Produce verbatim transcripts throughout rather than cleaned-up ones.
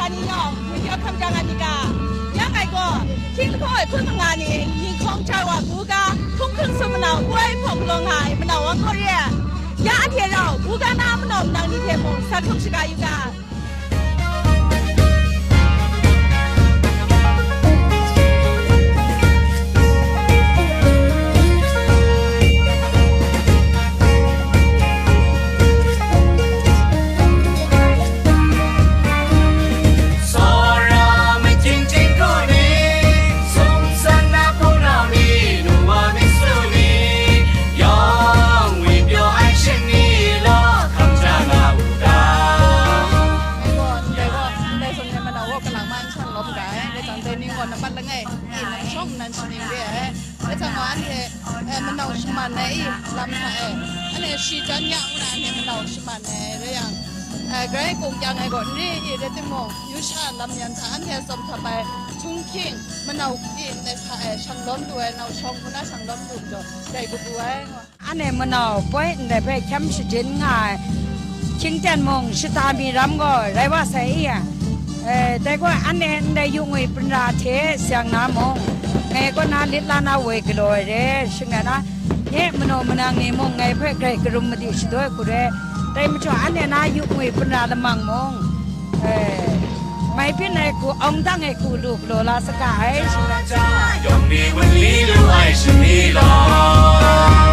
Ni yawng, mungga hkam jang ai myit ga, ya ngai gaw, hkying lahkawng e hpun manga ni, ning hkawng jai wa bu ga, hkungkun sum manau, woi hpawng galaw nga ai manau wa gaw re ai. Ya anhte rau, bu ga na manau manang ni hte mung, sa hkrum shaga yu ga. Tsawra makying chyinghku ni, sumsang na hpunau ni, nu wa myit su ni, yawng ngwi pyaw ai shing ni law, hkam ja nga u ga. Ndai gaw, ndai gaw, ndai zawn e manau gaw kalang man shan lawm ga ai, dai jang dai ning gaw nambat langai, i nang shawng nnan shaning re ai. Dai jang gaw anhte, eh, manau shaman ai i lam hta e, anhte shi jan ya nna anhte manau shaman ai rai yang, eh, grai kung kyang ai gaw n re i, rai timung, yu sha lam yan hta anhte tsawm htap ai htunghking manau i ndai hta e shang lawm lu ai, nau shawng hku na shang lawm lu majaw, dai kabu ai. Anhte manau poi ndai hpe hkyam shajin nga ai, hkying ten mung shata mi ram gaw rai wa sai i, eh, dai gaw anhte ndai yu ngwi hpunra hte seng na mung, ngai kaw na lit la na woi galaw ai re, shing rai na, nye manaw manang ni mung ngai hpe grai karum madi shadaw ai hku re, dai majaw anhte na yu ngwi hpunra lamang mung, eh, mai byin ai hku, awng dang ai hku lu galaw la saga ai, shing rai. Yawng ni wunli lu ai shani law.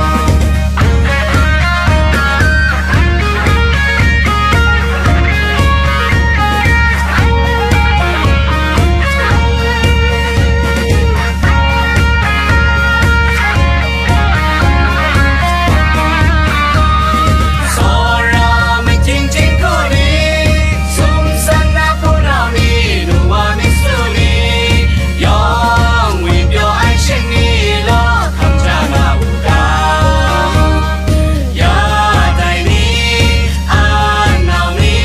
Tsawra makying chyinghku ni, sumsang na hpunau ni, nu wa myit su ni, yawng ngwi pyaw ai shing ni law, hkam ja nga u ga. Ya dai ni, a nau ni,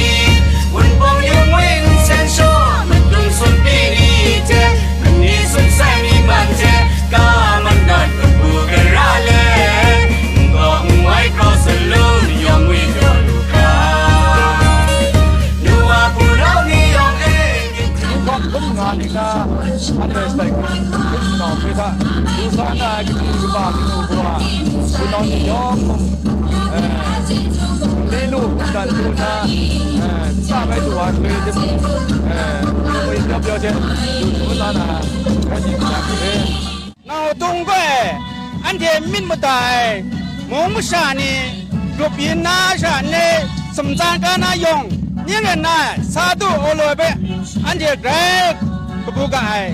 wunpawng yung weng sen shaw, madung sunpi ni hte, mani sun sai mi man hte, ka man dat kabu gara le, n gaw n wai hkraw salu yawng ngwi pyaw lu ga. Nu wa hpunau ni yawng e, Hkawm hkum nga ningna, anhte sai hkum hkum nau hpe hta, du sa na ai katu kaba kanu kawa, hpunau ni yawng mung, eh, le lu, dan lu nna, eh, sa bai du wa shaloi timung, eh, ngwi pyaw pyaw hte, du du la na, hkrai myit ga hte. Nau tung gaw e, anhte myit mada ai mung masha ni, grup yin na sha n le, samtsan ga na yawng, ning ren na ai, sa du, awlaw hpe, anhte grai kabu ga ai.